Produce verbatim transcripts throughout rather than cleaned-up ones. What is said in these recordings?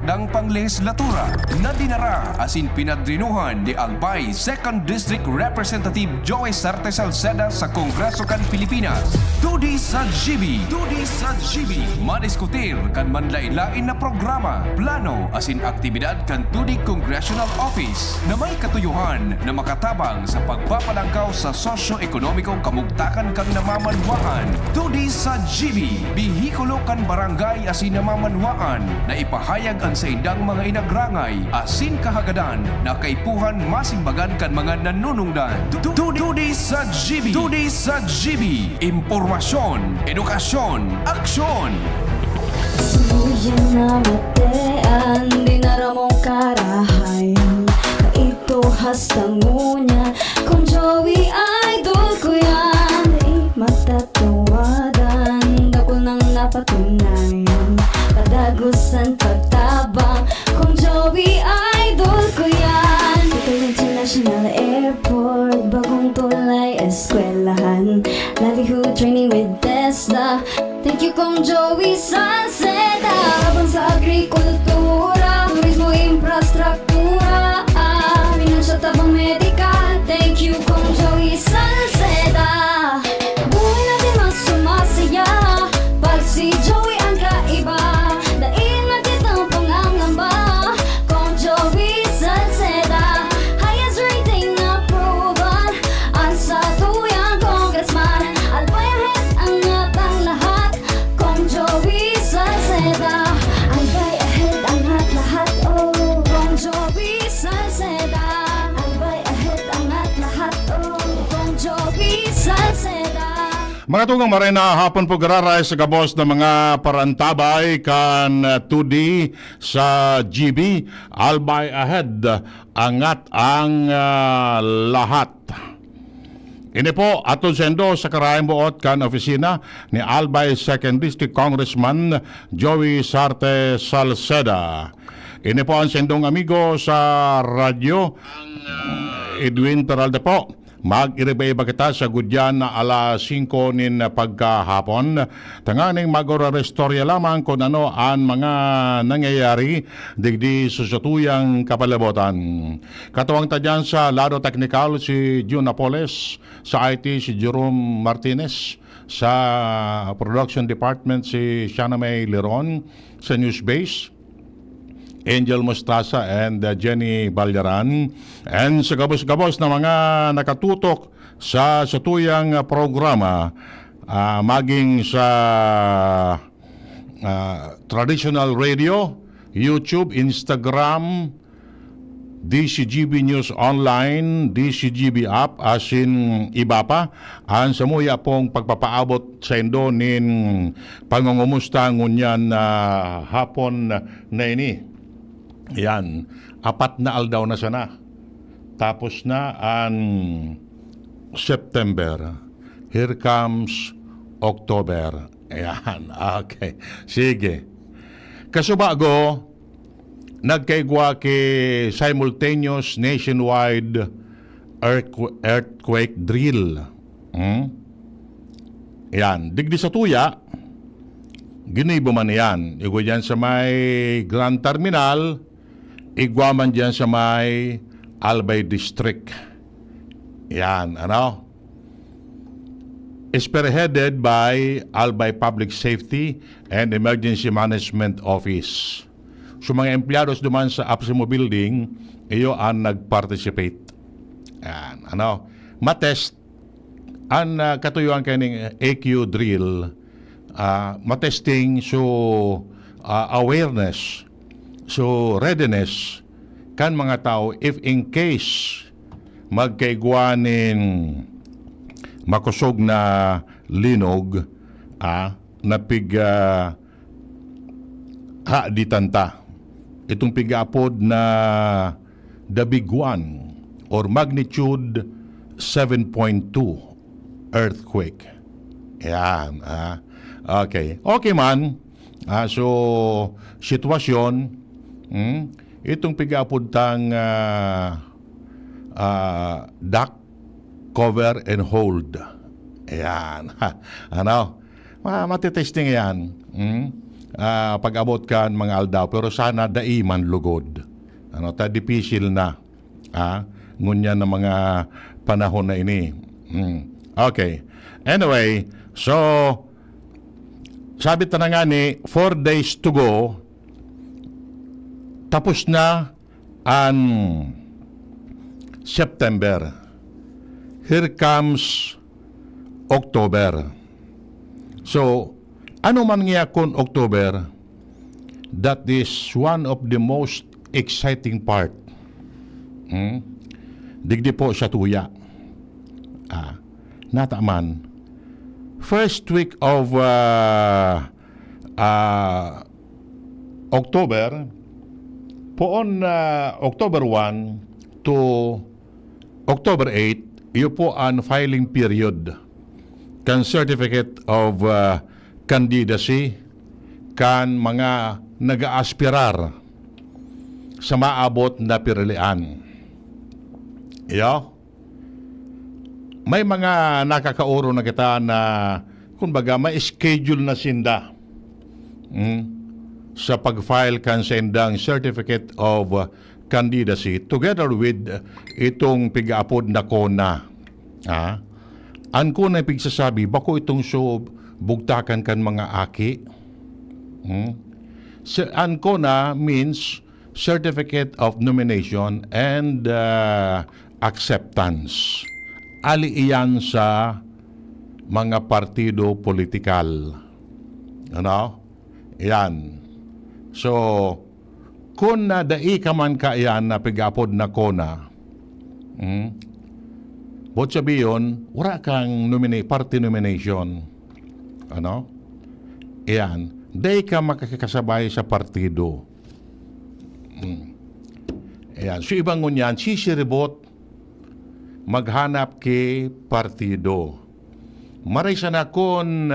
Dang panglehislatura na dinara asin pinadrinuhan ni Albay Second District Representative Joey Sarte Salceda sa Kongreso kan Pilipinas. Tudi sa G B. Tudi sa G B. Madiskutir kan manlain-lain na programa, plano asin aktibidad kan Tudi Congressional Office na may katuyohan na makatabang sa pagpapalangkaw sa sosyo-ekonomikong kamugtakan kan namamanwaan. Tudi sa G B, bihikulo kan barangay asin namamanwaan na ipahayag an saindang mga inagrangay asin kahagadan na kaipuhan masimbagan kan mga nanunungdan. Tu-, tu-, Tudi sa G B. Tudi sa G B. Impormasyon, edukasyon, aksyon. Suya na matean, dinaramong karahayan. Kaito hasta ngunyan, kung Joey idol ko yan, di matatawadan. Dakul nang napatunayan, padagosan pagtabang, kung Joey idol ko yan. Bicol International Airport, bagong tulay, eskwelahan, livelihood training with TESDA. Thank you, Kong Joey Salceda. Tabang sa agrikultura, turismo, infrastruktura, ah, financial tabang, medical. Thank you, Kong Joey Salceda. Buhay natin mas sumasaya pag si Joey ang kaiba. Dai na kitang pangangamba, Kong Joey Salceda. Highest rating na proven, ang satuyang congressman. Albay ahead, angat ang lahat, Kong Joey Salceda. Albay ahead, angat lahat, oh, Kong Joey Salceda. Albay ahead, angat lahat, oh, Kong Joey Salceda. Mga tugang, maray na hapon po, giraray sa gabos na mga parantabay kan, ah, Tudi sa G B. Albay ahead, angat ang, ah, lahat. Ini po, aton saindo sa karayang boot kan opisina ni Albay Second District Congressman Joey Sarte Salceda. Ini po ang saindong amigo sa radyo, Edwin Peralta po. Mag-iriba-iba kita sa gudyan na alas singko nin pagkahapon, tanganing mag-orarestorya lamang kun ano an mga nangyayari digdi sa satuyang kapalabotan. Katuwang ta diyan sa lado teknikal si Jun Napoles, sa I T si Jerome Martinez, sa production department si Shana May Leron, sa news base, Angel Mostraza and, uh, Jenny Balyaran, and sa gabos-gabos na mga nakatutok sa satuyang, uh, programa, ah, maging sa, ah, traditional radio, YouTube, Instagram, D C G B News Online, D C G B app, asin iba pa, an samuya pong pagpapaabot saindo nin pangongumusta ngunyan na hapon na ini. Yan, apat na aldaw na sana. Tapos na an September. Here comes October. Ayan, okay. Sige. Kasubago, nagkaigwa ki simultaneous nationwide earthqu-, earthquake drill. Hmm? Yan. Digdi sa tuya, ginibo man yan. Igwa dyan sa may Grand Terminal, igwa man dyan sa may Albay District. Yan, ano? Spearheaded by Albay Public Safety and Emergency Management Office. So, mga empleyados duman sa APSEMO Building, iyo ang nag-participate. Yan, ano? Matest, ang, ah, katuyuan kaining A Q drill, ah, matesting, so, ah, awareness, so, readiness kan mga tao if in case magkaigwa nin makosog na linog, ah, na pig, ah, haditan ta. Itong pigaapod na the big one or magnitude seven point two earthquake. Ayan, ah. Okay. Okay man. Ah, so, sitwasyon, hmm, itong pigaapod tang, ah, ah, duck, cover, and hold. Ayan. Ano? Ma-, matitesting yan. Hmm? ah, pag-abot kan mga aldaw, pero sana dai man lugod. Ano, ta dipisil na, ah, ngunyan na mga panahon na ini. Hmm. Okay. Anyway, so, sabi ta na nga ni, four days to go, tapos na an September. Here comes October. So, ano man niya kun October, that is one of the most exciting part. Hmm? Digdi po sa tuya. Ah, nataman. First week of, ah, ah, October, poon na October one to October eight, iyo po an filing period kan Certificate of, ah, Candidacy kan mga nag-aaspirar sa maabot na pirilian. Iyo? May mga nakakaoro na kita na, kumbaga, may schedule na sinda, mm, sa pag-file kan sendang Certificate of Candidacy together with itong pigaapod na CONA. Ah? An CONA pigsasabi, bako itong so bugtakan kan mga aki. Hmm? Sa, an CONA means Certificate of Nomination and, ah, Acceptance. Ali iyan sa mga partido politikal. Ano? Yan. So, kun na dai ka man kaiyan na pig-apod na CONA, hmm? Buot sabiyon, wala kang nomina-, party nomination. Ano? Yan. Dai ka makakasabay sa partido. Hmm. Yan. So, iba ngunyan, sisiribot, maghanap ki partido. Maray sana kun,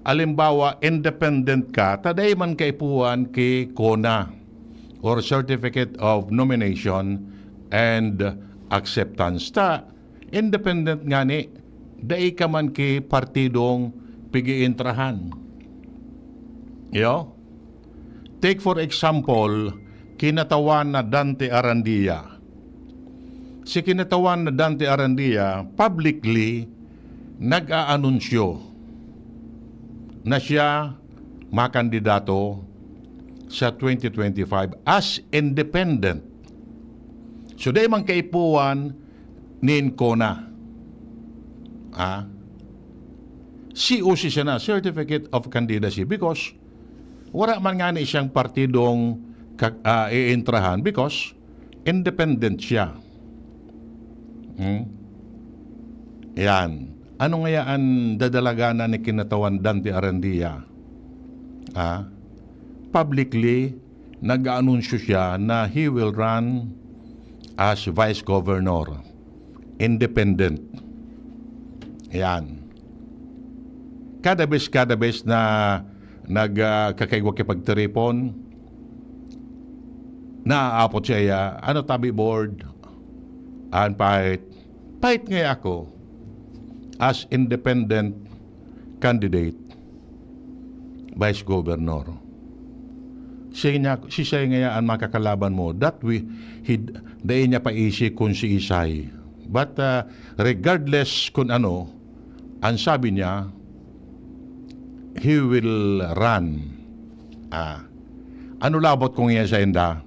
alimbawa, independent ka, ta dai man kaipuhan ki CONA or Certificate of Nomination and Acceptance. Ta, independent ngani, dai ka man ki partidong pig-iintrahan. Iyo? Take for example, kinatawan na Dante Arandia. Si kinatawan na Dante Arandia publicly nag-aanunsyo na siya makandidato sa twenty twenty-five as independent. So, dai man kaipuhan nin CONA. Ah? C O C siya na, Certificate of Candidacy, because wala man ngani siyang partidong ka-, ah, iintrahan because independent siya. Hmm? Yan. Ano ngaya an dadalaganan ni kinatawan Dante Arandia? Ah? Publicly, nag-aanunsyo siya na he will run as vice governor. Independent. Yan. Kada bes, kada bes na nag, ah, kakaigwa ki pagtiripon, naaapot siya, "Ano tabi, board?" An pahit, "Pahit ngaya ako as independent candidate, vice governor." Siya niya, si siya ngaya an makakalaban mo. That we, he, dai niya paisi kun siisay. But, ah, regardless kun ano, an sabi niya, he will run. Ah, ano labot ko ngaya sainda?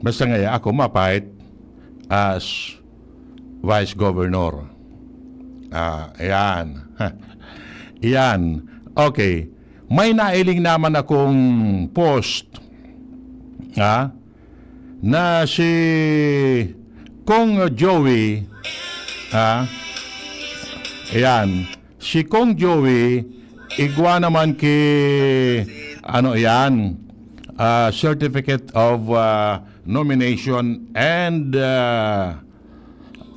Basta ngaya ako mapait as vice governor. Ah, ayan. Iyan. Okay. May nailing naman akong post, ah, na si Kong Joey, ah, ayan. Si Kong Joey, igwa naman ki, ano yan, ah, certificate of, ah, nomination and, ah,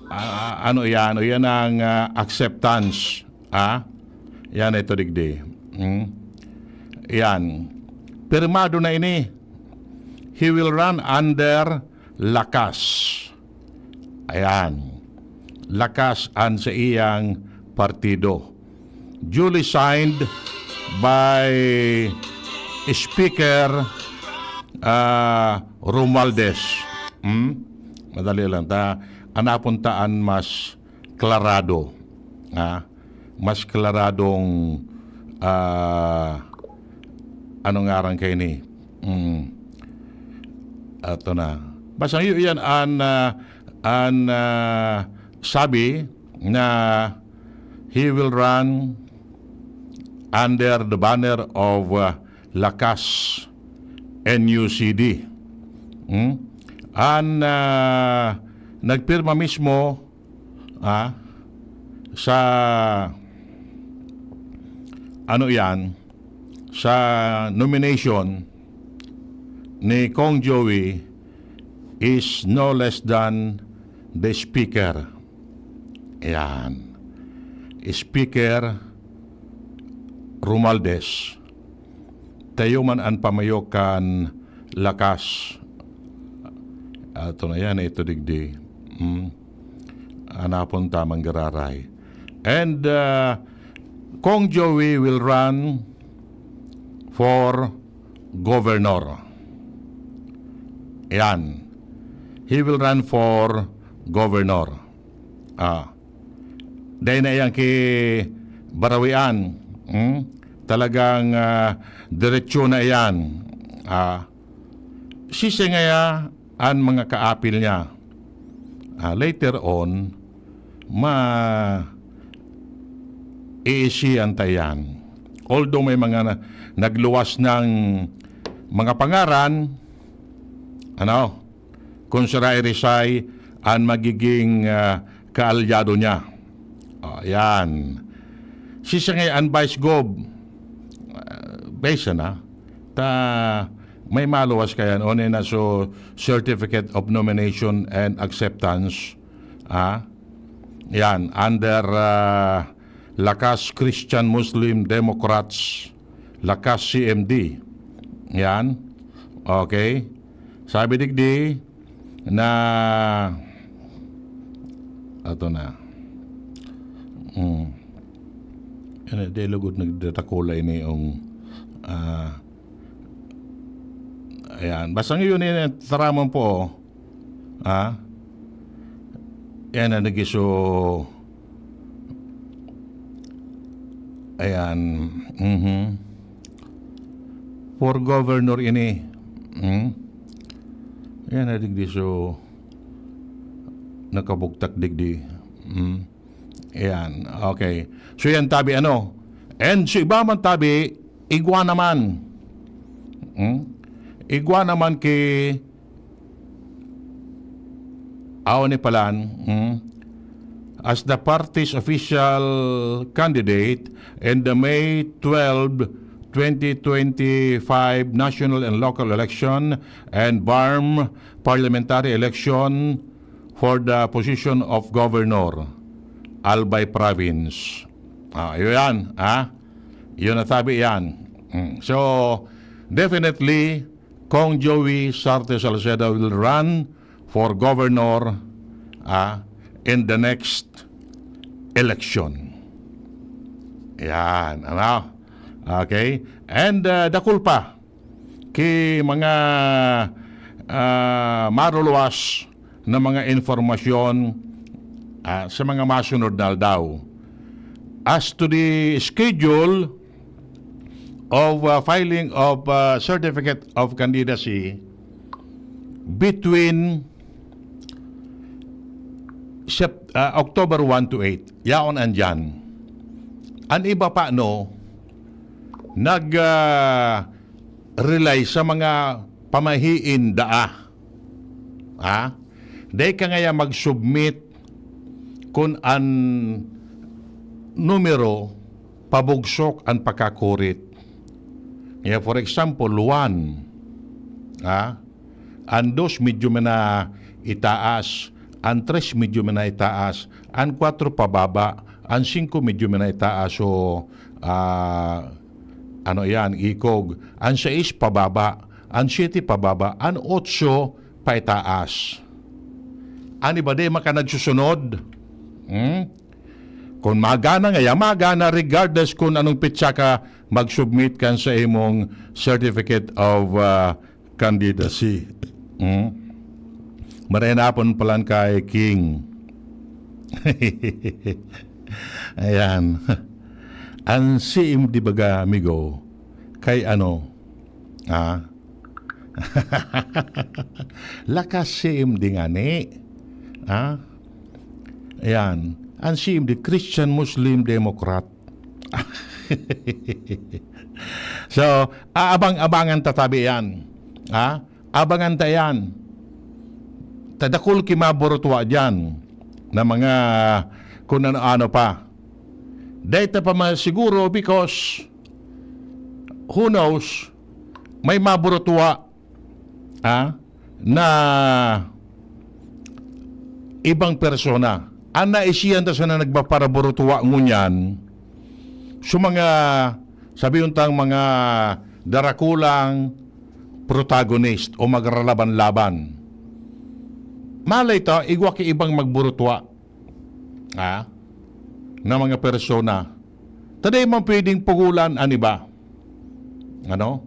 ah, ano yan, o yan ang, ah, acceptance. Ah, yan ito, digdi. Hmm? Yan. Pirmado na ini. He will run under Lakas. Ayan. Lakas an sa iyang partido. Duly signed by Speaker, ah, Romualdez. Hmm? Madali lang. Ta, anapon ta an mas klarado. Ha? Mas klaradong, ah, ano ngaran kaini? Hmm. Ato na. Basang iyo yan an, ah, an, ah, sabi na he will run under the banner of, ah, Lakas N U C D. Hmm? An, ah, nagpirma mismo, ah, sa, ano yan, sa nomination ni Cong Joey is no less than the speaker. Ayan. Speaker Romualdez, tayo man an pamayo kan Lakas. Ato na yan, ito digdi. Hmm. Anapon ta manggararay. And, uh, Cong Joey will run for governor. Yan. He will run for governor. Ah. Dai na iyang kibarawian. Hmm? Talagang, ah, diretsyo na iyan. Ah, sisingaya an mga kaapil niya. Ah, later on, ma-, iisian ta iyan. Although may mga na-, nagluwas ng mga pangaran, ano, kung si Rai Rizal an magiging, ah, kaalyado niya. O, yan. Sisingay an Vice Gov, ah, base na, ta may maluwas kayan, o na so Certificate of Nomination and Acceptance, ah, yan, under, ah, Lakas Christian Muslim Democrats, Lakas C M D. Yan. Okay. Sabi digdi na, ato na. Mm. Ano, di lugod nagdadakula ini yung, ah, ayan. Basta ngayon, eh, taraman po, oh. Ah? Yan ang nagiso. Ayan. Mhm. For governor ini. Hmm? Yan ang nagiso. Nakabugtak digdi. Hmm? Ayan. Okay. So yan tabi ano. And so iba man tabi, igwa naman. Hmm? Igwa naman ki Aw ni palan, hmm? As the party's official candidate in the May twelve, twenty twenty-five national and local election and BARMM parliamentary election for the position of governor, Albay Province. Ah, yun yan, ha? Yun ang sabi yan. Hmm. So, definitely, Cong Joey Sarte Salceda will run for governor, ah, in the next election. Yan, ano? Okay? And, ah, dakul pa ki mga, ah, maruluwas na mga informasyon, ah, sa mga masunod na aldaw. As to the schedule of, ah, filing of, ah, certificate of candidacy between Sep-, ah, October one to eight, yaon andyan. An iba pa, no, nag, ah, rely sa mga pamahiin daa. Ha? Dai ka ngaya mag-submit kun an numero pabugsok an pakakurit. Kaya, for example, one, ha? An dos medyo man na itaas, an tres medyo man na itaas, an kwatro pababa, an singko medyo man na itaas. So, ah, ano yan, ikog. An sais pababa, an siyete pababa, an otso paitaas. An iba di maka nagsusunod. Hmm? Kung magana ngaya, magana regardless kung anong petsa ka mag-submit kan sa imong certificate of, ah, candidacy. Hmm? Maray na hapon palan kay King. Ayan. An siim di baga, amigo, kay ano, ah? Lakas siim di ngani. Ah? Ayan. An siim di Christian, Muslim, Democrat. So, aabang-abangan ta tabi yan. Ha? Abangan ta yan. Ta dakul ki maburutwa diyan na mga kun ano-ano pa. Dai ta pa masiguro because who knows, may maburutwa, ah, na ibang persona. An naisihan ta sana nagpaparaburutwa ngunyan, so mga, sabi untang mga darakulang protagonist o magralaban-laban. Malay ta, igwa ki ibang magburutwa, ah, na mga persona. Ta dai man pwedeng pugulan an iba. Ano?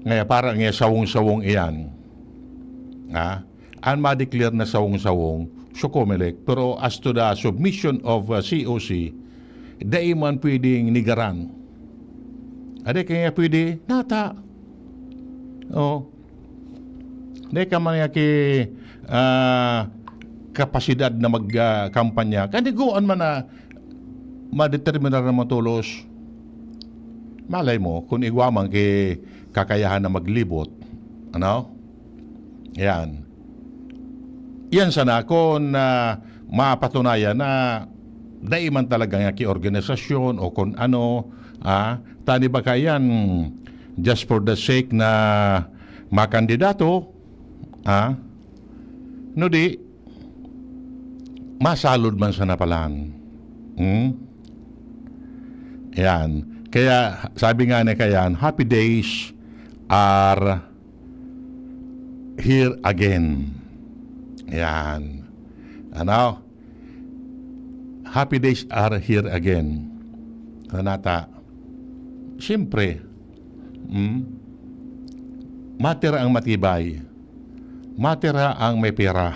Ngaya, para ngaya sawong-sawong iyan. Ah, an ma-declare na sawong-sawong, so Comelec. Pero as to the submission of, uh, C O C, dai man pwedeng nigaran. Adi kaya pwede, nata. Oh. Dai ka man ki, ah, kapasidad na mag, ah, kampanya. Kaniguan man na madeterminar na matolos. Malay mo, kung igwa man ki kakayahan na maglibot. Ano? Yan. Yan sana kung, ah, mapatunayan na dai man talaga nga ki organisasyon o kung ano, ah, tani ba kayan just for the sake na makandidato, ah, no di, masalod man sana palan. Hmm? Yan. Kaya, sabi nga ni kayan, "Happy days are here again." Yan. Ano? "Happy days are here again." Kanata, siyempre, hmm? Matira ang matibay. Matira ang may pera.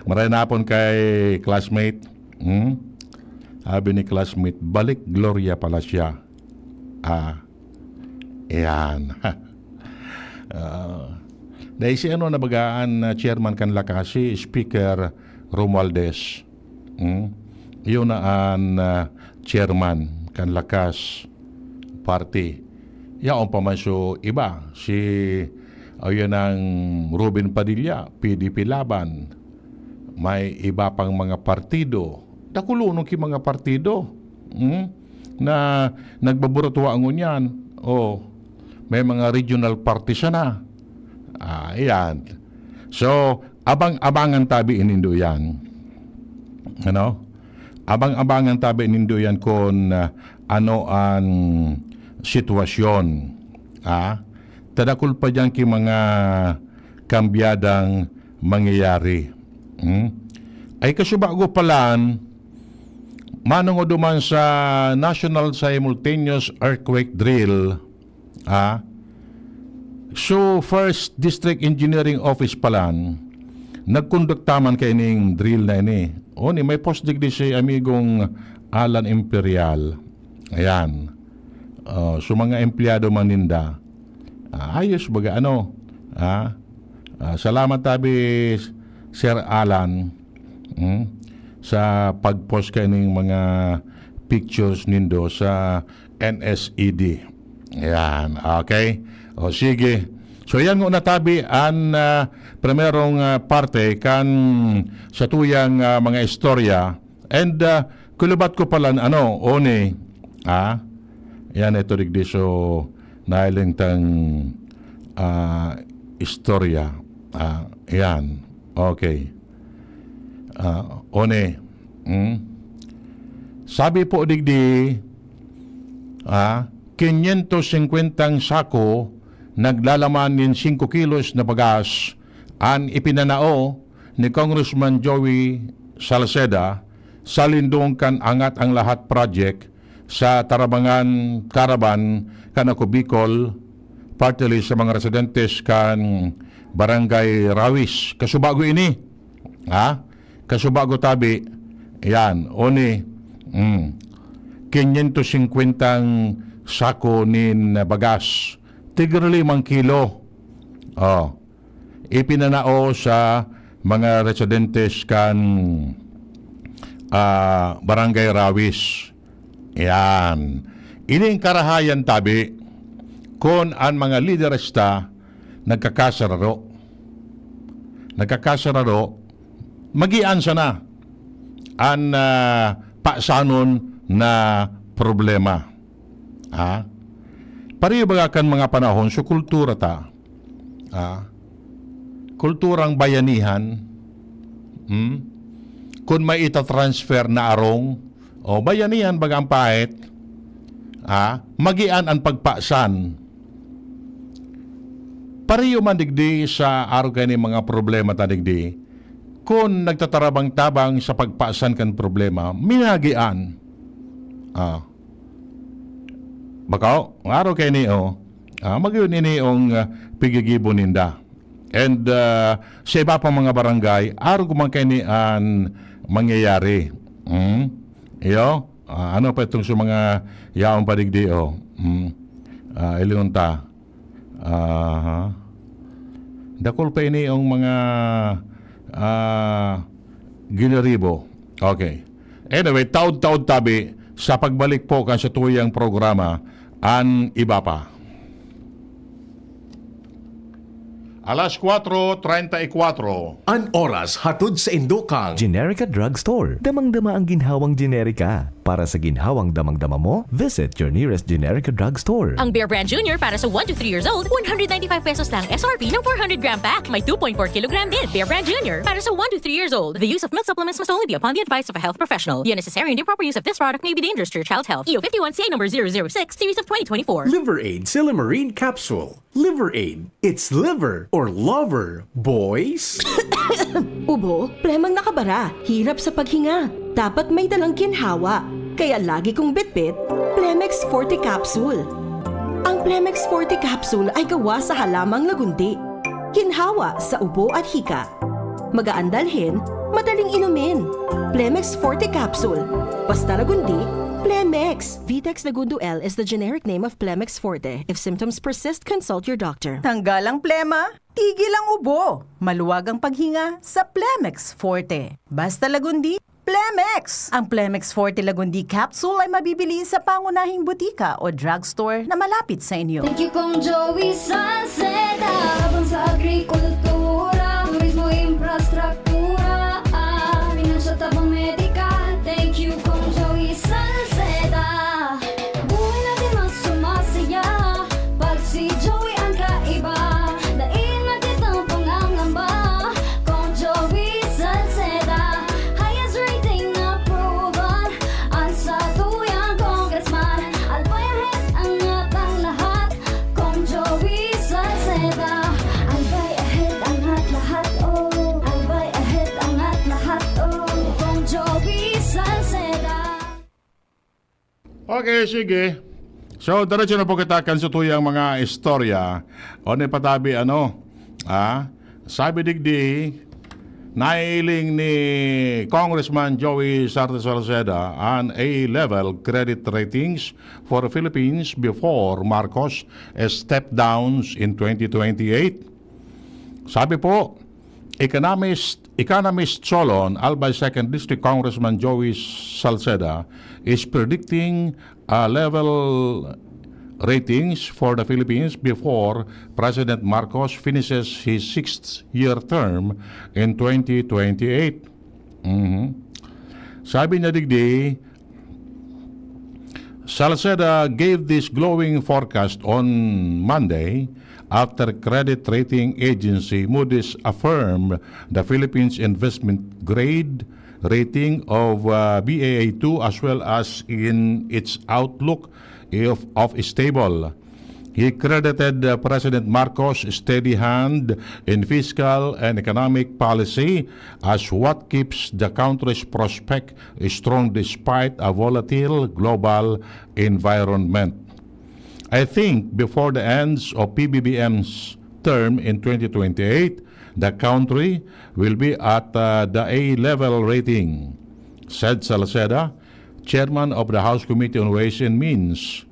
Maray na hapon kay classmate. Hmm? Sabi ni classmate, "Balik Gloria pala siya." Ah, iyan. Ah, dahil si ano, nabagaan na chairman kan Lakas, si Speaker Romualdez. Hmm? Yun na an, ah, chairman kan Lakas Party. Yaon pa man so iba, si, ayan ang Robin Padilla, P D P Laban. May iba pang mga partido. Dakulunong ki mga partido. Hmm? Na nagbaburutwa ngunyan. Oh, may mga regional party sana. Ah, ayan. So, abang-abangan tabi nindo yan. Ano? Abang-abangan tabi nindo yan kung, ah, ano ang sitwasyon. Ah? Tadakul pa diyan ki mga kambyadang mangyayari. Hmm? Ay kasubago palan, manungo duman sa National Simultaneous Earthquake Drill, ah, so First District Engineering Office palan, nagkondukta man kaining drill na ini. O, ni may post digdi si amigong Alan Imperial. Ayan. Oh, so mga empleyado man ninda. Ah, ayos baga, ano? Ah, ah, salamat tabi, Sir Alan, hmm, sa pag-post kaining mga pictures nindo sa N S E D. Ayan, okay? O sige. So yan muna tabi an, ah, primerong, ah, parte kan sa tuyang, ah, mga istorya. And, ah, kulubat ko palan, ano, Oni, ah, yan, ito digdi, so, nahiling tang, ah, istorya. Ah, yan. Okay. Ah, Oni, hmm? Sabi po digdi, ah, quinientos cincuenta sako naglalaman nin singko kilos na bagas an ipinanao ni Congressman Joey Salceda sa Lindong kan Angat ang Lahat project sa Tarabangan Caravan kan Ako Bicol, partly sa mga residentes kan Barangay Rawis. Kasubago ini, ha? Kasubago tabi, yan, oni, mm, quinientos cincuenta sako nin bagas, tigre limang kilo. Oh, ipinanao sa mga residentes kan, ah, Barangay Rawis. Yan. Ining karahayan tabi, kun an mga lideres ta nagkakasararo. Nagkakasararo, magian sana an, ah, pasanon na problema. Ha? Pareho baga kan mga panahon, so kultura ta. Ha? Kulturang bayanihan. Hmm? Kun may itatransfer na arong, o bayanihan baga ang pahit, ha? Magian an pagpasan. Pareho man digdi sa arog kan mga problema ta digdi. Kun nagtatarabang-tabang sa pagpasan kan problema, minagian. Ah. Baka, arog kaini, oh. Ah, mag-iyon ini ang, ah, pigigibo ninda. And, ah, sa iba pang mga barangay, arog man kaini an mangyayari. Hmm? Iyo? Ah, ano pa itong sa mga yaon pa digdi, oh? Hmm. Ah, ilingon ta. Aha. Dakul pa ini ang mga, ah, giniribo. Okay. Anyway, taod-taod tabi sa pagbalik po kan satuyang programa, an iba pa. Alas kwatro treinta y cuatro. An oras hatod sa indo kan Generica Drugstore. Damang-dama ang ginhawang Generica. Para sa ginhawang damang-dama mo, visit your nearest Generica Drugstore. Ang Bear Brand Junior para sa one to three years old, one hundred ninety-five pesos lang S R P ng four hundred gram pack. May two point four kilogram din. Bear Brand Junior para sa one to three years old. The use of milk supplements must only be upon the advice of a health professional. The unnecessary and improper use of this product may be dangerous to your child's health. E O fifty-one C A number zero zero six, series of twenty twenty-four. Liver Aid Silymarin Capsule. Liver Aid. It's liver or lover, boys. Ubo, plemang nakabara, hirap sa paghinga. Dapat may dalang ginhawa. Kaya lagi kong bitbit, Plemex Forte Capsule. Ang Plemex Forte Capsule ay gawa sa halamang lagundi. Ginhawa sa ubo at hika. Magaan dalhin, madaling inumin. Plemex Forte Capsule. Basta lagundi, Plemex. Vitex Lagundo L is the generic name of Plemex Forte. If symptoms persist, consult your doctor. Tanggal ang plema, tigil ang ubo. Maluwag ang paghinga sa Plemex Forte. Basta lagundi, Plemex! Ang Plemex Forte Lagundi Capsule ay mabibili sa pangunahing butika o drugstore na malapit sa inyo. Thank you, Kong Joey Salceda. Tabang sa agrikultura, turismo, infrastruktura, ah, pinansyal, tabang medikal. Thank you, Kong Joey Salceda. Buhay natin mas sumasaya pag si Joey ang kaiba. Dai na kitang pangangamba, Kong Joey Salceda. Highest rating na proven, ang satuyang congressman. Albay ahead, angat ang lahat, Kong Joey Salceda. Albay ahead, angat lahat, oh. Albay ahead, angat lahat, oh. Kong Joey Salceda. Okay, sige. So, diretso na po kita kan satuyang mga istorya. O, ni patabi, ano? Ah, sabi digdi, naiiling ni Congressman Joey Sarte Salceda an A-level credit ratings for Philippines before Marcos step downs in twenty twenty-eight. Sabi po, economist, economist Solon, Albay Second District Congressman Joey Salceda is predicting a level ratings for the Philippines before President Marcos finishes his sixth year term in twenty twenty-eight. Mhm. Sabi niya digdi, Salceda gave this glowing forecast on Monday after credit rating agency Moody's affirmed the Philippines investment grade rating of, uh, B A A two, as well as in its outlook of, of stable. He credited uh, President Marcos' steady hand in fiscal and economic policy as what keeps the country's prospect strong despite a volatile global environment. I think before the ends of P B B M's term in twenty twenty-eight, the country will be at uh, the A level rating, said Salceda, chairman of the House Committee on Ways and Means.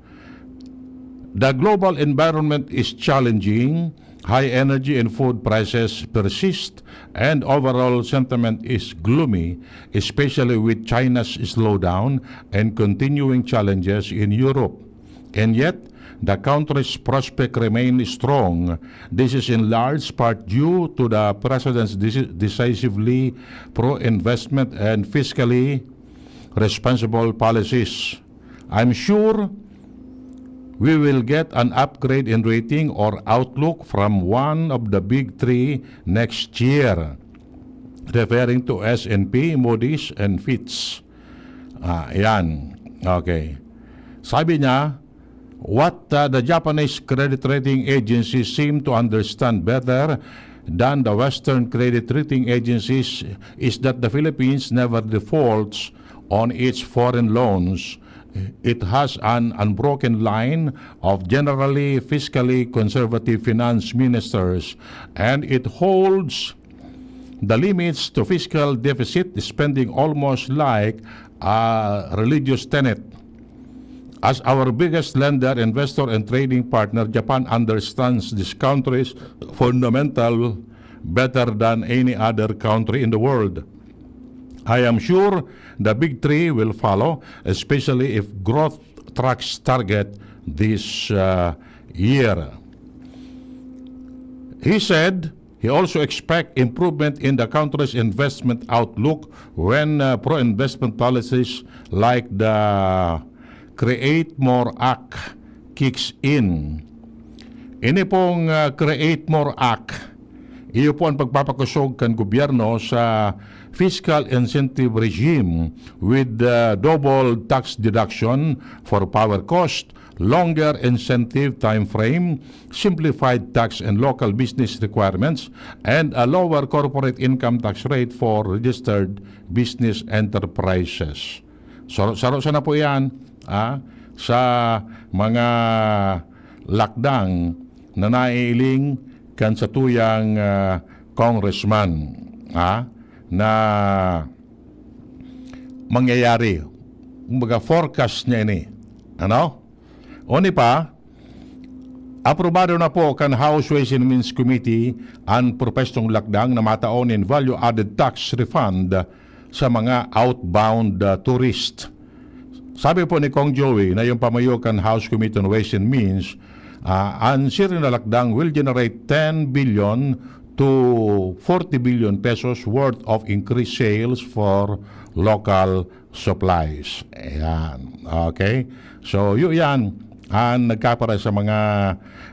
The global environment is challenging. High energy and food prices persist, and overall sentiment is gloomy, especially with China's slowdown and continuing challenges in Europe. And yet, the country's prospect remain strong. This is in large part due to the president's deci- decisively pro-investment and fiscally responsible policies. I'm sure we will get an upgrade in rating or outlook from one of the big three next year, referring to S and P, Moody's, and Fitch. Ah, yan. Okay. Sabi niya, what uh, the Japanese credit rating agencies seem to understand better than the Western credit rating agencies is that the Philippines never defaults on its foreign loans. It has an unbroken line of generally fiscally conservative finance ministers, and it holds the limits to fiscal deficit spending almost like a religious tenet. As our biggest lender, investor, and trading partner, Japan understands this country's fundamental better than any other country in the world. I am sure the big three will follow, especially if growth tracks target this uh, year. He said he also expects improvement in the country's investment outlook when uh, pro-investment policies like the Create More Act kicks in. Ini pong uh, Create More Act, iyo po ang pagpapakusog kan gobyerno sa fiscal incentive regime with uh, double tax deduction for power cost, longer incentive time frame, simplified tax and local business requirements, and a lower corporate income tax rate for registered business enterprises. Saro-saro sana po yan ah, sa mga lakdang na naiiling kan satuyang ah, congressman ah, na mangyayari. Kumbaga, forecast niya ini. Ano? Oni pa, aprobado na po kan House Ways and Means Committee an propestong lakdang na matao nin value-added tax refund sa mga outbound uh, tourist. Sabi po ni Kong Joey na yung pamayo kan House Committee on Ways and Means, uh, an siring na lakdang will generate ten billion to forty billion pesos worth of increased sales for local supplies. Ayan. Okay? So, yun yan. Ang nagkapara sa mga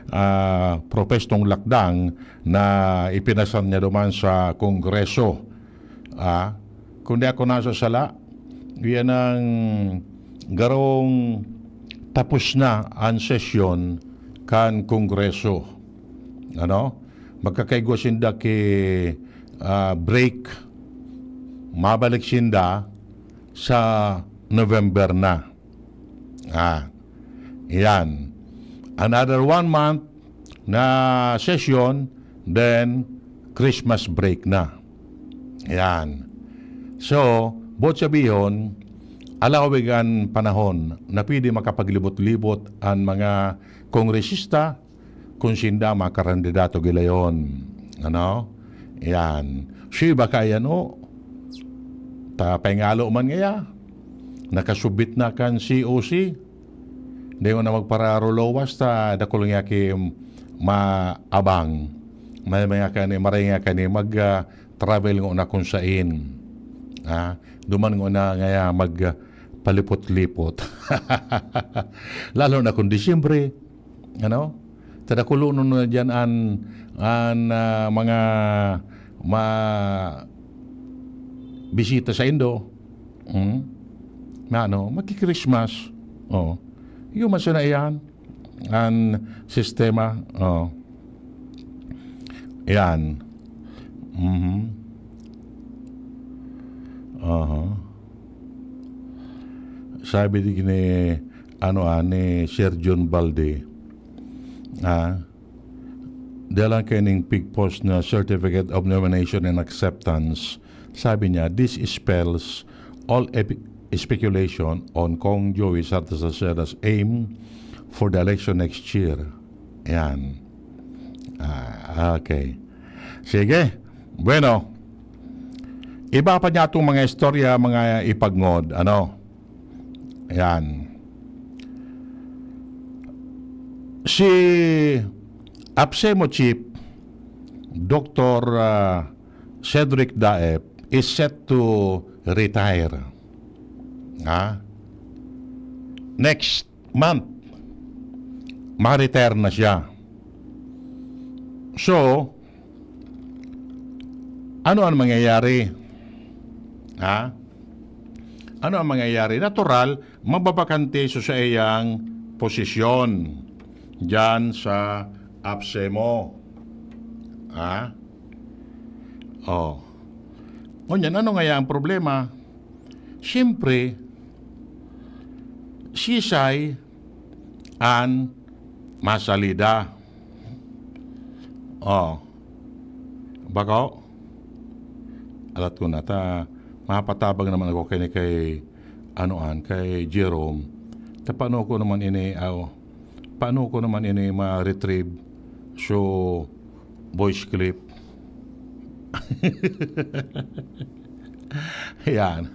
uh, propestong lakdang na ipinasan niya duman sa Kongreso. Ah, kung di ako nasasala, yan ang garong tapos na ang sesyon kan Kongreso. Ano? Magkakaigwa sinda ki ah, break. Mabalik sinda sa November na. Ah, yan. Another one month na session, then Christmas break na. Yan. So, buot sabihon, alawig an panahon na pwede makapaglibot-libot an mga kongresista kung sinda mga karandidato gilayon. Ano? Yan. Siya baka yan, o. Ta pengalo man ngaya. Nakasubit na kan C O C. Di mo na magpararolowas ta dakul nga ki maabang. May mga kani, maray nga kani, mag ah, travel ngona kun sain. Ha? Duman ngona ngaya mag ah, palipot-lipot. Lalo na kung Disyembre, ano? Tadakulonon na diyan an, an ah, mga ma bisita sa indo. Hmm? Na ano, magki-Christmas. Oh. Yung masana iyan. an sistema. Oh. Yan. Mhm. Aha. Sabi di ni, ano, ah, ni Sir John Balde, ah, dalan kayo ning pigpost na Certificate of Nomination and Acceptance. Sabi niya, "This spells all epi-, speculation on Cong Joey Zarza Salceda's aim for the election next year." Yan. Ah, okay. Sige. Bueno, iba pa niya itong mga istorya, mga ipagngod. Ano? Yan. Si APSEMO Chief, Doktor, ah, Cedric Daep, is set to retire. Ha? Next month, ma-retire na siya. So, ano ang mangyayari? Ha? Ano ang mangyayari? Natural, mababakante so sa iyang posisyon diyan sa APSEMO. Ha? Oh. Ngunyan, ano ngaya ang problema? Siyempre, sisay an masalida. Oh. Bako? Alat ko na ta, mapatabang naman ako kay, kay, ano an, kay Jerome. Ta paano ko naman ini, aw, paano ko naman ini ma-retrieve? So, voice clip. Yan.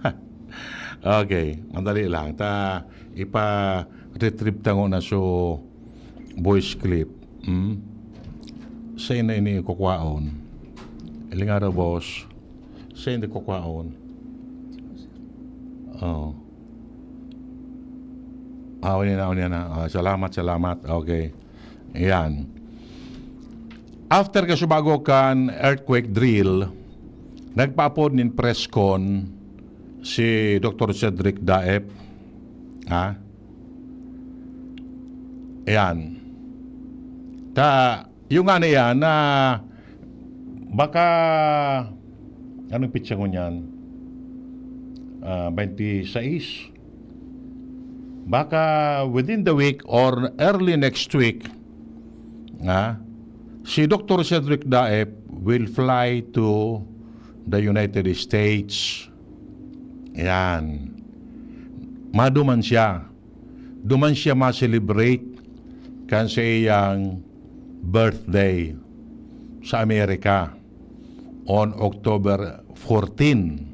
Okay, madali lang. Ta, ipa-retrieve tango na so voice clip. Hmm? Saan na ini kukwaon? Ilinga daw, boss. Saan ini kukwaon? Oh. Ah, wala na, wala na. Ah, salamat, salamat. Okay. Ayan. After kasubago kan earthquake drill, nagpaapod nin press con si Doktor Cedric Daep. Ha? Ayan. Ta, yung nga na yan na baka, anong pitsa ko niyan? Ah, twenty-six. Baka within the week or early next week, ha, si Doktor Cedric Daep will fly to the United States. Yan. Maduman siya. Duman siya ma-celebrate kan sa iyang birthday sa Amerika on October fourteen.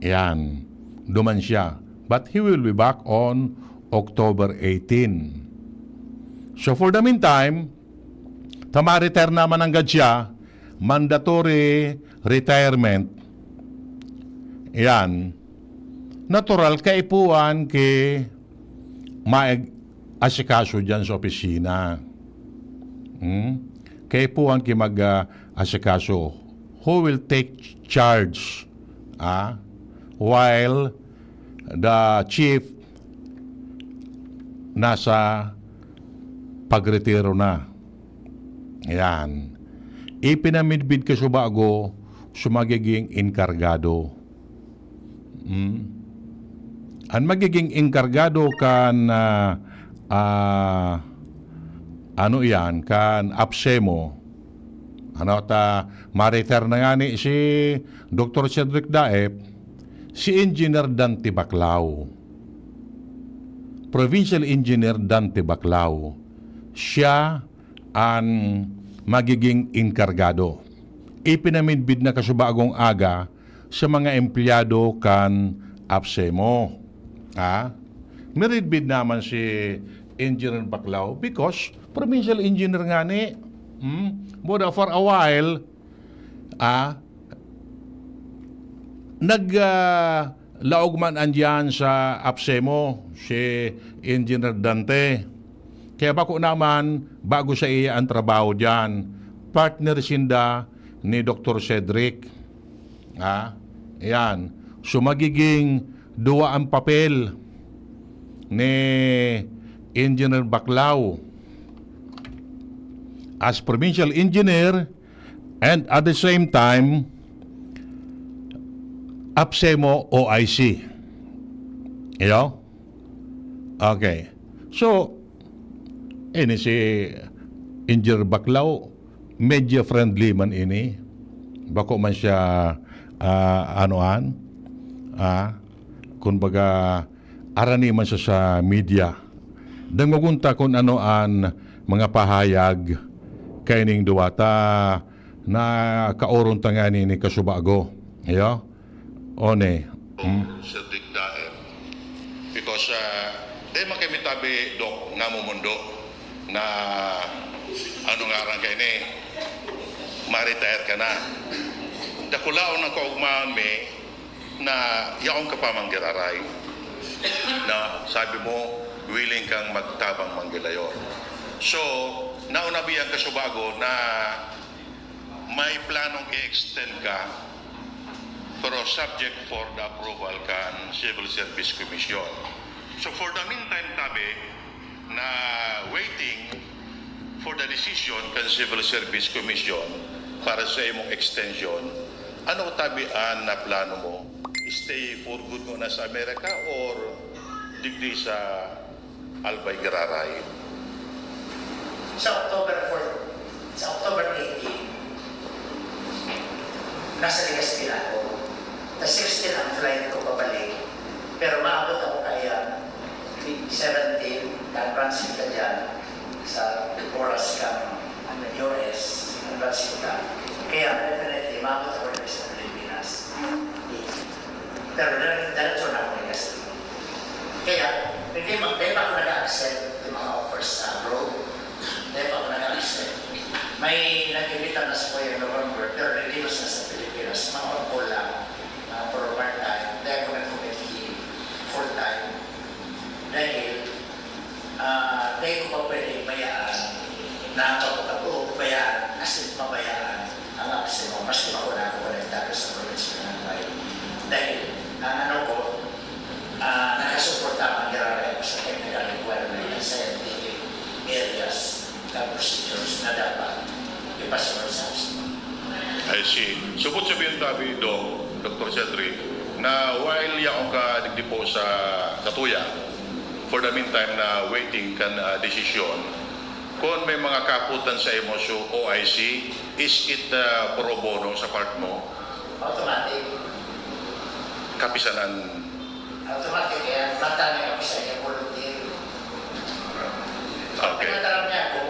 Yan. Duman siya. But he will be back on October eighteen. So for the meantime, ta ma-retire naman nanggad siya, mandatory retirement. Yan. Natural, kaipuhan ki mag-asikaso diyan sa opisina. Hmm? Kaipuhan ki mag, ah, asikaso. Who will take charge? Ah? While the chief nasa pagretiro na. Yan. Ipinamidbid kasubago so magiging enkargado. Hmm? An magiging enkargado kan, ah, ah, ano iyan, kan APSEMO, ano ta, ma-retire na ngani si Doktor Cedric Daep, si Engineer Dante Baclao. Provincial Engineer Dante Baclao. Siya an magiging enkargado. Ipinamidbid na kasubagong aga sa mga empleyado kan APSEMO. Ha? Miridbid naman si Engineer Baclao because provincial engineer ngani. Hmm? But for a while, ah, nag, ah, laog man andiyan sa APSEMO, si Engineer Dante. Kaya bako naman, bago sa iya ang trabaho diyan. Partner sinda ni Doktor Cedric. Ha? Yan. So, magiging duwa ang papel ni Engineer Baclao as provincial engineer and at the same time, APSEMO O I C. Iyo? Okay. So, ini si Engineer Baclao, media friendly man ini. Bako man siya, ah, anoan, ah, kumbaga, arani man siya sa media. Dangogon ta kun ano an mga pahayag kaining duwa ta na kaoron ta ngani ni Kasubago. Iyo? One. Hmm? Sir Dick Daer. Because, ah, di man kami tabi, Doc, namumundo na ano ngaran kaini, ma-retire ka na. Dakulaon ang kaugmahan mi na yaon ka pa manggiraray. Na sabi mo, willing kang magtabang manggilayon. So, nauna mi ang Kasubago na may planong i-extend ka, pero subject for the approval kan Civil Service Commission. So, for the meantime, tabi, na waiting for the decision kan Civil Service Commission para sa imong extension, ano tabi an na plano mo? Stay for good mo na sa Amerika or digdi sa Albay Giraray? Sa October four, sa October eighteen, nasa Legazpi na ako. Sa sixteen ang flight ko pabalik. Pero maabot ako kaya seventeen, nag-transit ka dyan sa oras kang U S, nag-transit ka. Kaya definitely, maabot ako dito sa Pilipinas. Pero dire-, diretso na ako ni Castillo. Kaya, hindi, ma-, hindi pa ako nag-accept ng mga offers sa abroad. Hindi pa ako nag-accept. May nag-imbita na sa Kuya November, pero hindi na siya sa Pilipinas. Mga on-call lang, ah, for part-time. Hindi ako nag-commit full-time. Dahil, ah, hindi ko pa pwede bayaan na pagkakabuo, bayaan, as in, pabayaan ang APSEMO, maski pa ako na ako konektado sa probinsya ng Albay. Dahil, ang ano ko, ah, nakasuporta ang Giraray sa technical requirement and scientific areas and procedures na dapat ipasunod sa APSEMO. I see. So, ibig sabihin, tabi, Doc, Doktor Cedric, na while yaon ka digdi po sa Katuya, for the meantime na waiting kan, ah, desisyon, kung may mga kaputan sa imo sa O I C, is it, ah, pro bono sa part mo? Automatic. Kapisanan. Automatic, kaya mata na yung isa yung volunteer. Okay. Pinataram niya ako,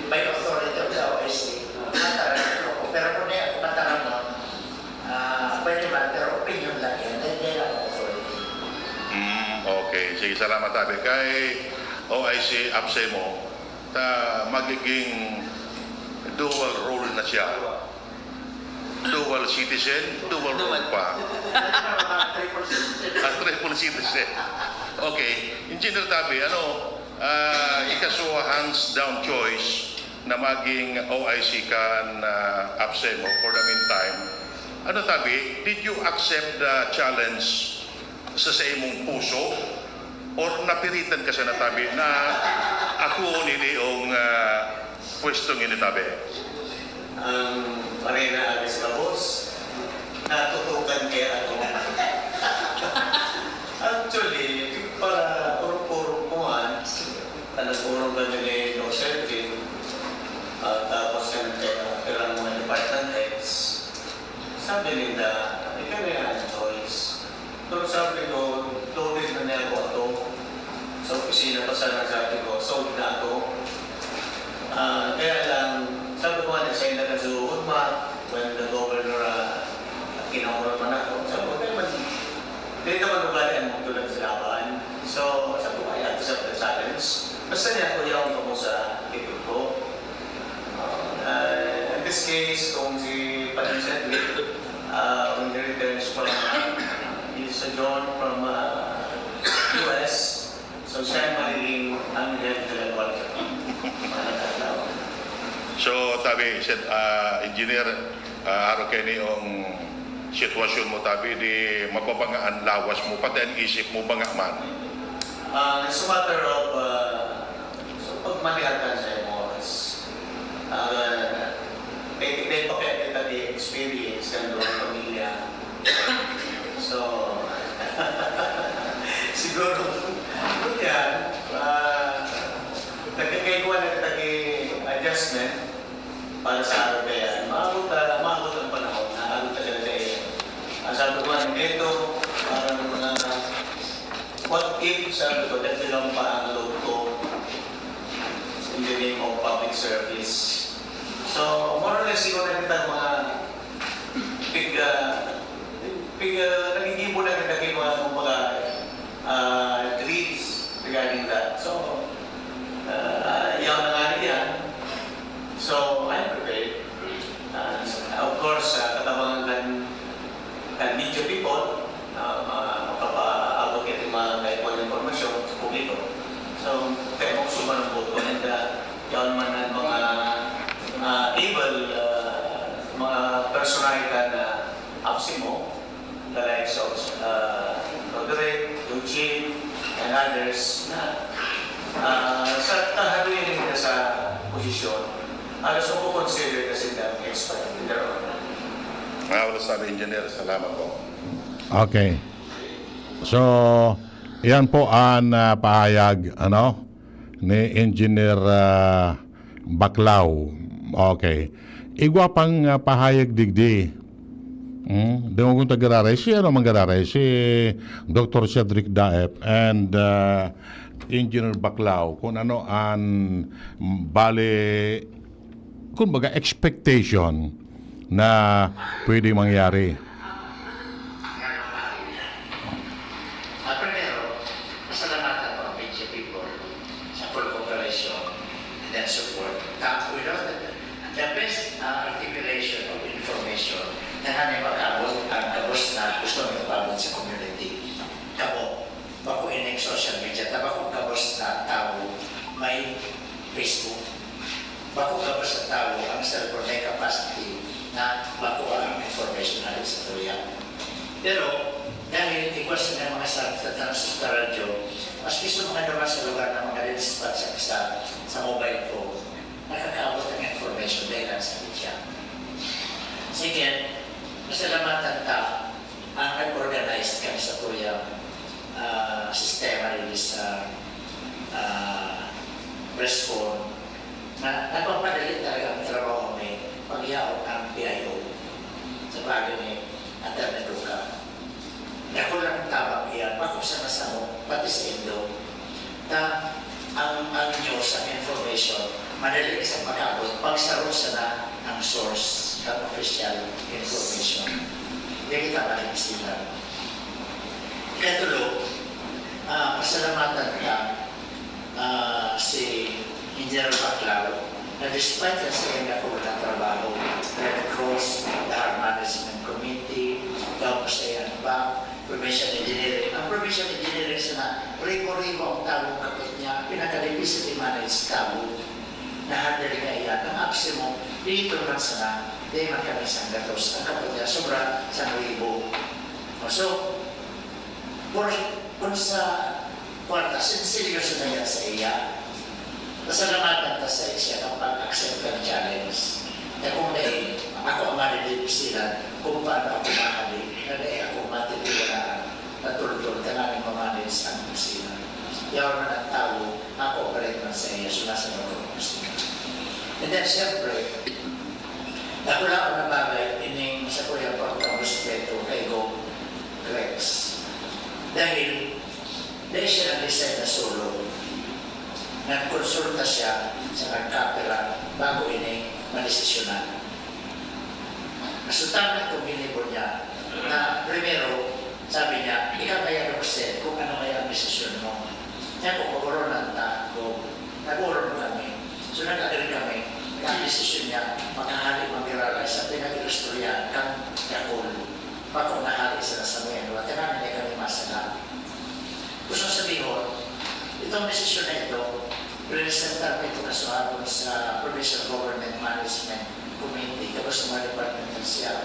by authority of the O I C, mataram ako. Pero kung di ako mataram nun, ah, pwede man, pero opinion lang yan, hindi, hindi lang authority. Mm, okay. Sige, salamat, tabi. Kay O I C, APSEMO, ta magiging dual role na siya. Dual citizen, dual role pa. Triple citizen. Ah, triple citizen. Okay. Engineer Tabi, ano, ah, ika so hands down choice na maging O I C kan, ah, APSEMO for the meantime. Ano, Tabi, did you accept the challenge sa, sa imong puso? Or napiritan ka siya na, Tabi, na ako nini ang, ah, pwestong ini, Tabi? Ang marina agis ka, boss. Natutukan kaya ako. Actually, para puro-puro kuhan, nagpurong kami ni Doc Sherwin, ah, tapos yung kaya pirang mga department heads, sabi nila, "Ikaw na yan, choice." Pero sabi ko, "Loaded na niya ako ato." Sa opisina pa sana, sabi ko, "Sold na ako." Ah, kaya lang, sabi ko nga, "Nagsayin na ka sa Hudma, when the governor, ah, kinauran man ako." Sabi ko, "Kaya man, dili naman ugali ang magdulag sa laban." So, sabi ko, "I accept the challenge." Basta niya, kuya, kung ako sa likod ko. Uh, in this case, kung si Padre Cedric, uh, when he returns from, uh, his sojourn from, uh, U S, so siya ang magiging anghel de la guardia. So, tabi, Sed-, ah, Engineer, ah, arog kaini ang sitwasyon mo, tabi, di mababanga an lawas mo, pati an isip mo, banga man. Uh, it's a matter of, uh, Malihakan sa imong oras. Ah, may, may pakit kita di experience kan duwang pamilya. So, siguro, yun yan. Ah, nagkakaigwa na kita di adjustment para sa araw kaya. Maabot, ah, maabot ang panahon. Naabot talaga eh. Ang sabi ko, ano nito, parang mga, what if, sabi ko, nagbilang pa ang loob ko in the name of public service. So, more or less, siguro na kita mga pig, ah, pig, ah, nagigibo na kita kay mga, kumbaga, ah, dreams regarding that. So, ah, yaw na nga yan. So, I'm prepared. Ah, of course, ah, katabangan kan, kan media people, ah, ma-, makapaabot ka ng mga kaipuhan ng impormasyon sa publiko. So, kaya mo gusto manong boto, and, ah, yaon man ang mga, ah, able, ah, mga personality na absent mo, the likes of, ah, Roderick, Eugene, and others na, ah, sa kahaluyan nila sa posisyon, halos makukonsider na sila expert in their own. Maraming salamat, Engineer. Salamat po. Okay. So, yan po ang, ah, pahayag, ano, ni Engineer, ah, Baclao. Okay. Igwa pang, ah, pahayag digdi. Hmm? Di mo kung taga-Raray. Si ano man gararay? Si Doctor Cedric Daep and, ah, Engineer Baclao. Kung ano ang, mm, bale, kumbaga, expectation na pwede mangyari. Ah, primero, pasalamatan ko ang media people sa full cooperation and then support. Ta-, without the, the best, ah, articulation of information, na nga na makaabot ang gabos na gusto mo ipaabot sa community. Kamo, bako ining social media, ta bako gabos na tawo may Facebook. Bako gabos na tawo ang cellphone may capacity na makuha ang information hali sa tuya. Pero dahil igwas na mga sa, sa, sa, sa radyo, maski sa mga duman sa lugar na mga red spot sa, sa, sa mobile phone, nakakaabot ang information dahil lang sa media. Sige, pasalamatan ta ang nag-organize kan sa tuyang, ah, sistema rin sa, ah, press con, na nagpapadali talaga ang trabaho ni pagyaon ng P I O sa bagay ni Attorney Duca. Dakul ang tabang iyan, bako sa nasamo, pati sa indo. Ta, ang, ang news, ang information, madali sa pag-abot, pagsaro sana ang source ng official information. Di kita maligsilan. Ikatulo, ah, pasalamatan ka, ah, si Engineer Baclao, na despite ng sa iyang dakul na trabaho, Red Cross, Lahar Management Committee, tapos sa iyang bank, Provincial Engineering. Ang Provincial Engineering sana, ribo-ribo ang tabong kapit niya, pinakadifícil i-manage tabo. Nahandle niya iyan. Ang apse mo, dito man sana, di man kami sanggatos. Ang kapit niya, sobra sa ribo. So, por, kung sa kwarta, sinseryoso na yan sa iya. Pasalamatan ta sa siya kapag accept ng challenge. Na kung dahil ako ang madidipsilan kung paano ako mahali, na dahil ako matitiwalaan, natultol, tanganing mamanage ang opisina. Yaw man ang tao, ako pa rin man sa iya, sumasagot ang opisina. And then, siyempre, nakulaon na bagay, ining sa kuya po ang respeto kay Go Rex. Dahil, dahil siya nag-decide na solo, nagkonsulta siya sa nagkapira bago ini madesisyonan. Mas utang na itong ginibo niya na primero, sabi niya, "Ikaw kaya, Roxanne, kung ano kaya ang desisyon mo." Kaya kung pag-oronan ta, go, nag-oron kami. So, nag-agree kami na ang desisyon niya, maghahali, maghiralay sa pinag-iistoryahan kan Dakul. Bako nahali sila sa Nueva, tinani na kami masala. Gusto sabihon, itong desisyon na ito, presentar ito na suhabon sa Provincial Government Management Committee, tapos sa mga department ng siya,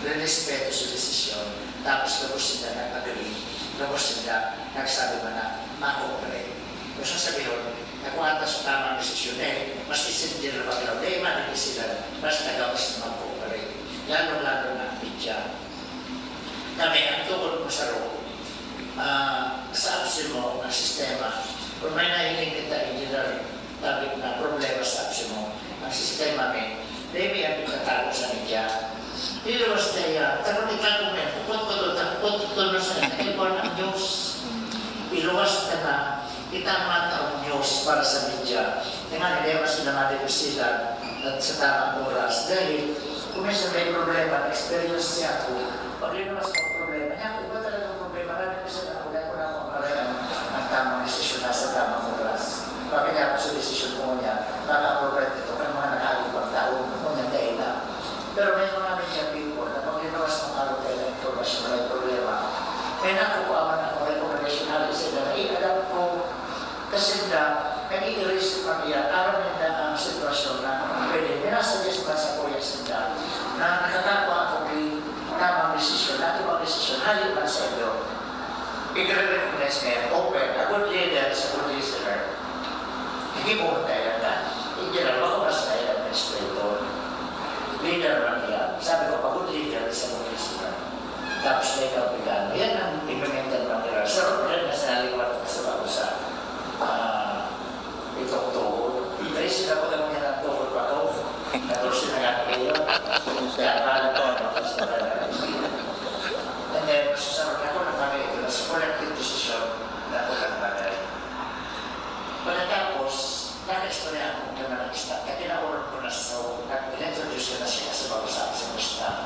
re-respeto sa desisyon, tapos tapos sila nag-agree, tapos sila nagsabi man na ma-cooperate. Gusto sabihon, Ako ata sa tamang desisyon, eh, maski si General Baclaoc, eh, madigdi sila, basta gabos na mag-cooperate. Lalong-lalo na ang media. Kami, ang tukod ko sa ro, ah, sa APSEMO, ang sistema, kung may nahiling kita, Engineer David, na problema sa APSEMO, ang sistema, may, may, may ang nagtatago sa media. Iluwas kaya, tapos ikaw mo yan, pukot ko doon, tapos ko doon na sa cellphone ang news. Iluwas ka na, kita ang mata ang news para sa media. Kaya nga, hindi mas na madibisilan at sa tamang oras. Dahil, kung minsan may problema, experience niya ako. Pag yun naman sa problema niya, ako ba talagang problema? Marami ko sa ako, dahil ko na ako ang ang tamang desisyon na sa tamang oras. Pag niya ako sa desisyon ko niya, nakaka-appropriate ito, ang mga nakakipagtaon, kung yung dahil na. Pero may mga media people na pag linawas ng araw kayo ng impormasyon na may problema, may nakukuha man ako recommendation hali sa inyo na i-adapt ko. Kasi na, nag-i-erase pa niya, aram nila ang sitwasyon na pwede. May nasa yes man sa kuya sila na nakakapa ako ng tamang desisyon, na ibang desisyon, hali man sa inyo. Igre-recognize niya, open, a good leader is a good listener. Hindi mo magkailangan. Hindi lang ako mas kailangan ng respeto. Leader lang yan. Sabi ko, pag leader, isa mo yung sila. Tapos may kapitan. Yan ang implemented ng Pilar. Sa road na sa naliwat ko sa bago sa, ah, itong tuhod. Hindi sila ko lang yan ang tuhod pa to. Katorse na nga kayo. Kaya pala to, ano, gusto ka na. And then, sa road ako, nagpapalito na sa collective decision na ako lang bagay. Pagkatapos, nakaistorya ako ng mga staff, na kinauran ko na sa, nag-introduce ko na siya sa bawat sa, sa staff.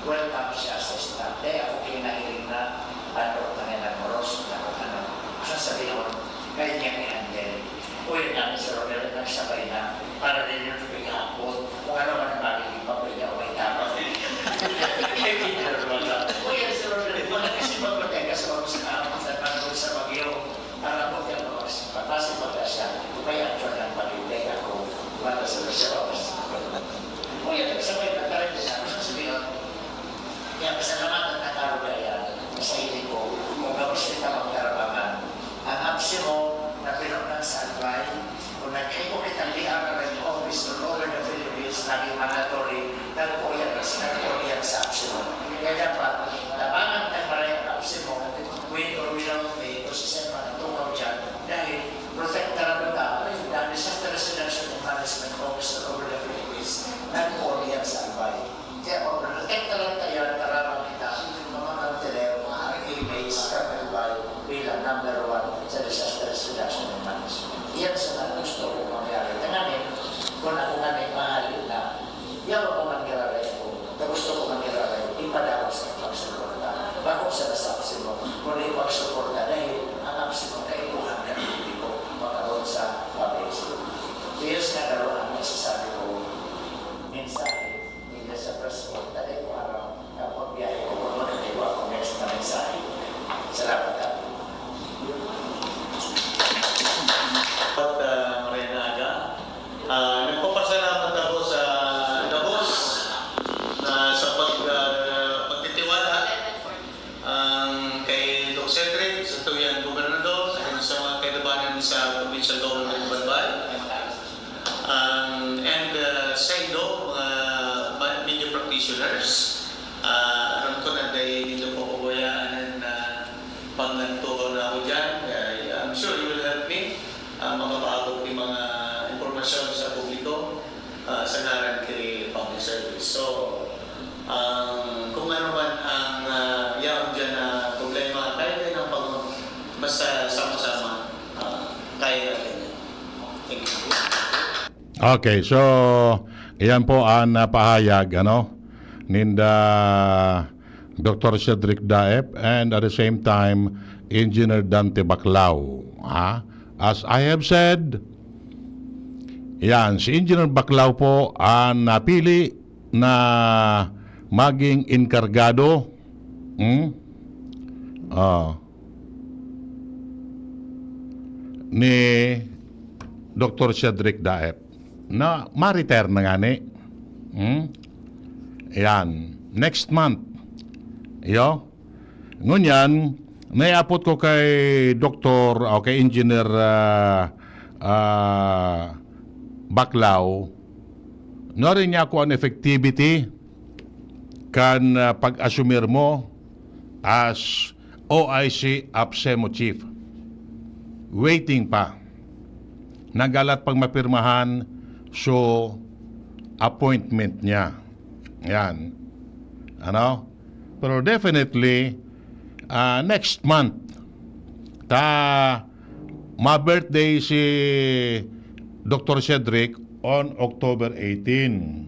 Welcome siya sa staff. Kaya ako kinahiling na, ano, na nga nagmoros, na kung ano. Sasabihin ko, kaya niya i-handle. Uy, ang dami sa Ronel, nagsabay na, para rin yung tubig hapon. Kung ano man ang magiging papel niya, may tapos. Kaya hindi na naman na. Uy, ang sa Ronel, wala kasi magpatay ka sa mga sa, sa, sa bagyo. Para mo kaya mga sa pagkasi pagkasya, kung may action ng pag-ibig ako, wala sa mga sa mga. Uy, ang sabay na tayo na sa sabihin, kaya pasalamatan na karugayan sa ili ko, kung gabos kita magtarabangan. Ang APSEMO na pinunang sa Albay, kung nagkaipo kitang liang na rin office all over the Philippines, naging mandatory, nagpuyan na sa nagpuyan sa APSEMO. Kaya dapat, tabangan ng maray ang APSEMO, with or without me, kung sa sema na tukaw dyan, dahil protektaran na ang Disaster Reduction and Management Office all over the Philippines, nagpuyan sa Albay. Kaya pag protektaran tayo, tarama kita, mga mountaineer, mga R A base, Carbon Valley, bilang number one sa disaster reduction and management. Iyan sa mga gusto ko mangyari. Tanganin, kung ako nga may mahal na, yawa ko man giraray ako, na gusto ko man giraray, ipadawat sa pagsuporta. Bako sa nasapsi mo, kundi pagsuporta dahil ang apsi mo, kaipuhan ka ng publiko, pagkaroon sa public. Diyos na garo ang nasasabi ko, mensahe. Hindi sa press ko, dali ko araw. Kapag biyahe ko, kung magkakaiwa ako, next na mensahe. Salamat, Daddy. At, ah, Morena Aga, ah, nagpapasalamat ako sa gabos na sa pag, ah, pagtitiwala ang kay Doc Cedric, sa tuyang gobernador, at sa mga kaibabanan sa provincial government of Albay. Um, and, uh, sa inyo, mga ma-, media practitioners, ah, aram ko na dahil ninyo po kabayaan na paglantukaw na ako dyan. Uh, I'm sure you will help me, ah, makapaabot ng mga impormasyon sa publiko, ah, sa ngaran kay Public Service. So, ang, kung ano man ang, ah, yaon dyan na problema, kaya din ang pag-, basta sama-sama, ah, kaya natin yan. Thank you. Okay, so, iyan po ang, ah, pahayag, ano, ninda Doctor Cedric Daep and at the same time, Engineer Dante Baclao. Ha? As I have said, yan, si Engineer Baclao po ang napili na maging enkargado, hmm? Ah, ni Doctor Cedric Daep na ma-retire na ngani. Hmm? Ayan. Next month. Iyo. Ngunyan, naiapot ko kay Doktor o kay Engineer, ah, ah, Baclao, nuarin niya ako an effectivity kan, ah, pag-asumir mo as O I C APSEMO chief. Waiting pa. Nagalat pang mapirmahan so appointment niya. Yan. Ano? Pero definitely, ah, next month, ta ma-birthday si Doctor Cedric on October eighteen,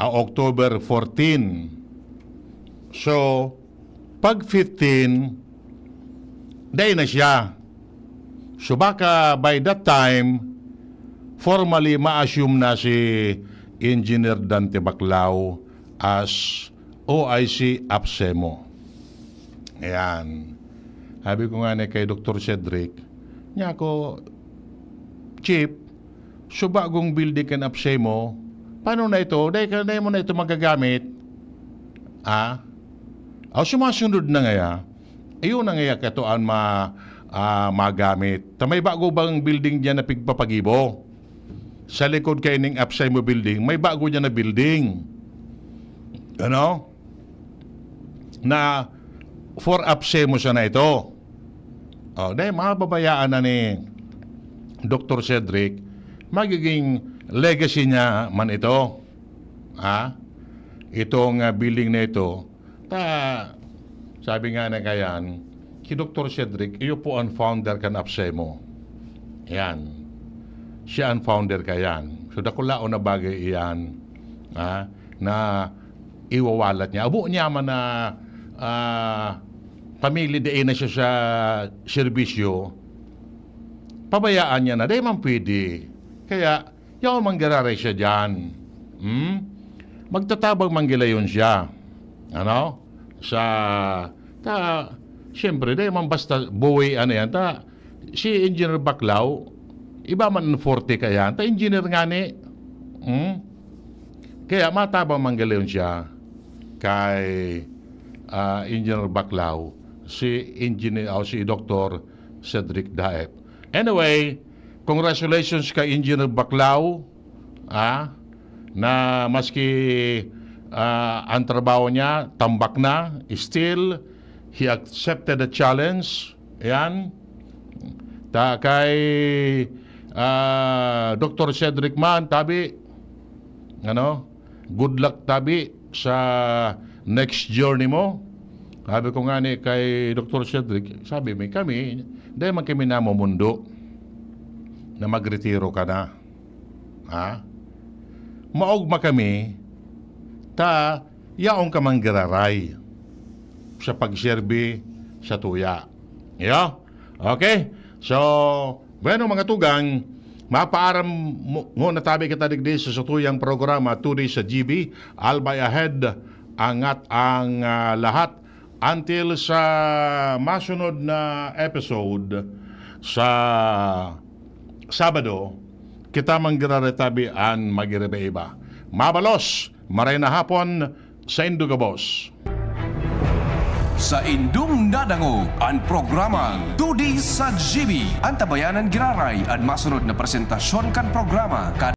ah, October fourteen. So, pag fifteen, dai na siya. So, baka by that time, formally ma-assume na si Engineer Dante Baclao as O I C APSEMO. Ayan. Sabi ko nga ni kay Doktor Cedric, niya ako, "Chief, so bagong building kan APSEMO, paano na ito? Dai ka, dai mo na ito magagamit?" Ah? O, sumasunod na ngaya. Ayun na ngaya kato an ma-, ah, magamit. Ta may bago bang building diyan na pigpapagibo? Sa likod kaining APSEMO building, may bago diyan na building. Ano? Na for APSEMO sana ito. O, dahil mababayaan na ni Doktor Cedric, magiging legacy niya man ito. Ha? Itong, ah, building na ito. Ta, sabi nga na kayan, si Doktor Cedric, iyo po ang founder kan APSEMO. Yan. Siya ang founder kayan. So, dakulaon na bagay iyan, ha, na iwawalat niya. Abo niya man na, ah, pamili dai na siya sa serbisyo, pabayaan niya na. Dai man pwede. Kaya, yaon manggiraray siya diyan. Hmm? Magtatabang manggilayon siya. Ano? Sa, ta, siyempre, dai man basta buwi, ano yan, ta, si Engineer Baclao, iba man ang forte kayan, ta engineer ngani. Hmm? Kaya matabang manggilayon siya kay, ah, Engineer Baclao, si Engineer, o si Doktor Cedric Daep. Anyway, congratulations kay Engineer Baclao, ah, na maski, ah, ang trabaho niya, tambak na, still, he accepted the challenge. Ayan. Ta kay, ah, Doktor Cedric man, tabi, ano, good luck tabi sa next journey mo. Sabi ko nga ni kay Doktor Cedric, sabi mi, kami, dai man kami namumundo na magretiro ka na. Ha? Maogma kami, ta yaon ka manggiraray sa pagserbi sa tuya. Iyo? Okay? So, bueno, mga tugang, mapaaram mu-, muna tabi kita digdi sa satuyang programa, Today sa G B, Albay Ahead, angat ang, ah, lahat. Until sa masunod na episode sa Sabado, kita manggiraretabi an magiriba-iba. Mabalos, maray na hapon, saindo gabos. Sa indong nadangog an programang Today sa G B, antabayanan giraray an masunod na presentasyon kan programa kan